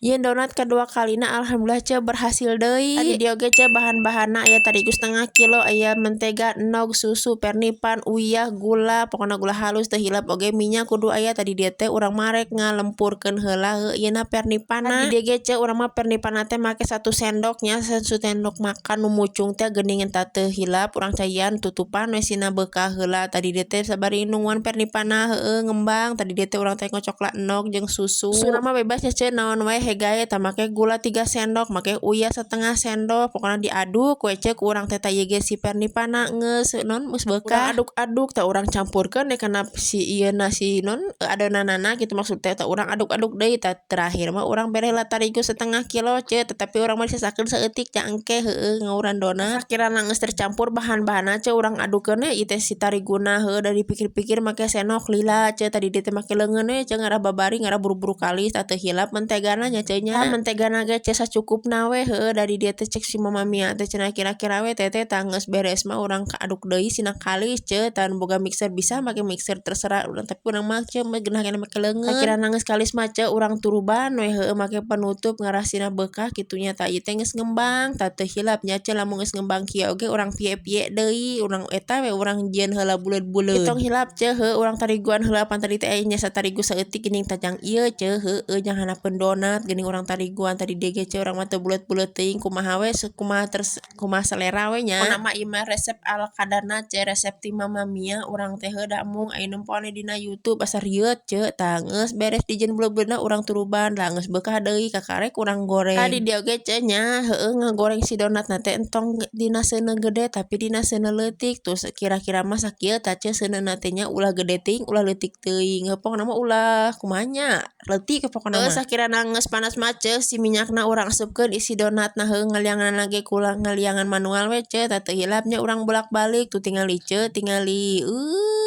Nyieun donat kadua kalina, alhamdulillah ce, berhasil deui. Tadi dieu oge ce, bahan-bahanna aya tarigu setengah kilo, aya mentega, endog, susu, pernipan, uyah, gula, pokona gula halus, teu hilap oge minyak kudu aya. Tadi dieu teh urang mah rek ngalempurkeun heula heuh ieuna pernipanna. Di dieu ge ce, urang mah pernipanna teh make 1 sendok nya, 1 sendok makan nu mucung teh geuningan. Teu hilap urang caian, tutupan we sina beukah heula. Tadi dieu teh sabari nungguan pernipanna heueuh ngembang, tadi dieu teh urang teh ngocok endog jeung susu. Susuna mah bebas nya ce, naon wae hegae tah, make gula 3 sendok, make uyah setengah sendok, pokona diaduk we ce ku urang teh. Tah, ieu ge si pernipanna geus non geus beukah, aduk-aduk tah, urang campurkeun we kana si ieuna, si non adonanana kitu maksud teh. Tah, urang aduk-aduk deui. Tah, terakhir mah urang bere heula tarigu setengah kilo ce, tetapi urang mah disesakeun saeutik nya, engke heueuh ngawuran donat. Sakirana geus tercampur bahan-bahanna ce, urang adukeun we ieu teh si tariguna heueuh. Da dipikir-pikir make sendok lila ce, tadi dieu teh make leungeun we ce, ngarah babari, ngarah buru-buru kalis. Tah, teu hilap mentegana nya ce nya, mentegana ge ce sacukupna we heueuh. Dari dieu teh cek si Mama Mia teh cenah kira-kira we teteh. Tah, geus beres mah urang aduk deui sina kalis ce. Tah, boga mixer bisa make mixer, terserah urang, tapi urang mah ce genah keneh make leungeun. Sakirana geus kalis mah ce, urang turuban we heueuh make penutup, ngarah sina beukah kitu nya. Tah, ieu teh geus ngembang. Tah, teu hilap nya ce, lamun geus ngembang kieu oge urang pie-pie deui, urang eta we urang jieun heula buleud-buleud. Tong hilap ce, heueuh urang tariguan heula, pan tadi teh aya nya satarigu saeutik geuning. Tah, jang ieu ce, heueuh jang handapeun donat geuning urang tariguan. Tadi dieu ge ce, urang mah teu buleud-buleud teuing, kumaha we, kumaha terus, kumaha selera we nya. Pokona mah ieu mah resep ala kadarna ce, resep ti Mama Mia urang teh heueuh, da embung aya nempoan dina YouTube asa rieut ce. Tah, geus beres dijieun buleud-buleudna, urang turuban lah, geus beukah deui, kakarek urang goreng. Tadi dieu oge ce nya, heueuh ngagoreng si donatna teh entong dina seuneu gede, tapi dina seuneu leutik. Terus kira-kira mah sakieu tah ce seuneuna teh nya, ulah gede teuing, ulah leutik teuing, pokona mah ulah kumaha nya, leutik pokona mah. Sakirana geus panas mah ce si minyakna, urang asupkeun isi donatna heueuh. Ngalianganna ge ku ngaliangan manual we ce. Tah, teu hilap nya urang bolak-balik tuh, tingali ce, tingali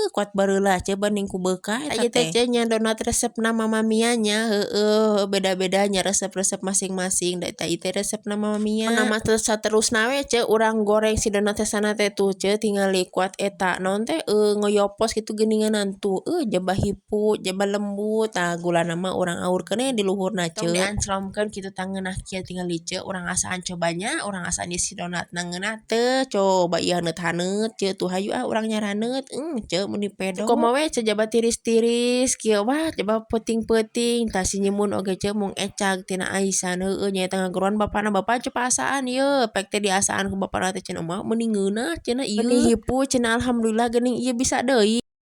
kuat bareula ce banding ku beukah eta teh ce nya. Donat resepna Mama Mia nya heueuh, beda-beda nya resep-resep masing-masing, da eta ieu teh resepna Mama Mia. Pokona mah saterusna we ce, urang goreng si donat sana teh. Tuh ce, tingali kuat eta naon teh ngoyopos kitu geuninganan tuh, jaba hipu, jaba lembut. Tah, gulana mah urang aurkeun we di luhurna ce, dianclomkeun kitu. Tah, ngeunah kieu, tingali ce, urang asaan cobanya, urang asaan ieu si donatna ngeunah teu. Coba ieu haneut-haneut ce tuh, hayu ah urang nyaraneut ce, meuni pedo kumaha we ce, jaba tiris-tiris kieu, wah, jaba peuting-peuting. Tah, si nyimun oge ce, mung ecag tina aisan heueuh nyaeta ngageroan bapana, "Bapa, coba asaan ieu." Pek teh diasaan ku bapana teh cenah, "Mah meuni ngeunah," cenah, "ieu meuni hipu," cenah, "alhamdulillah geuning ieu bisa deui."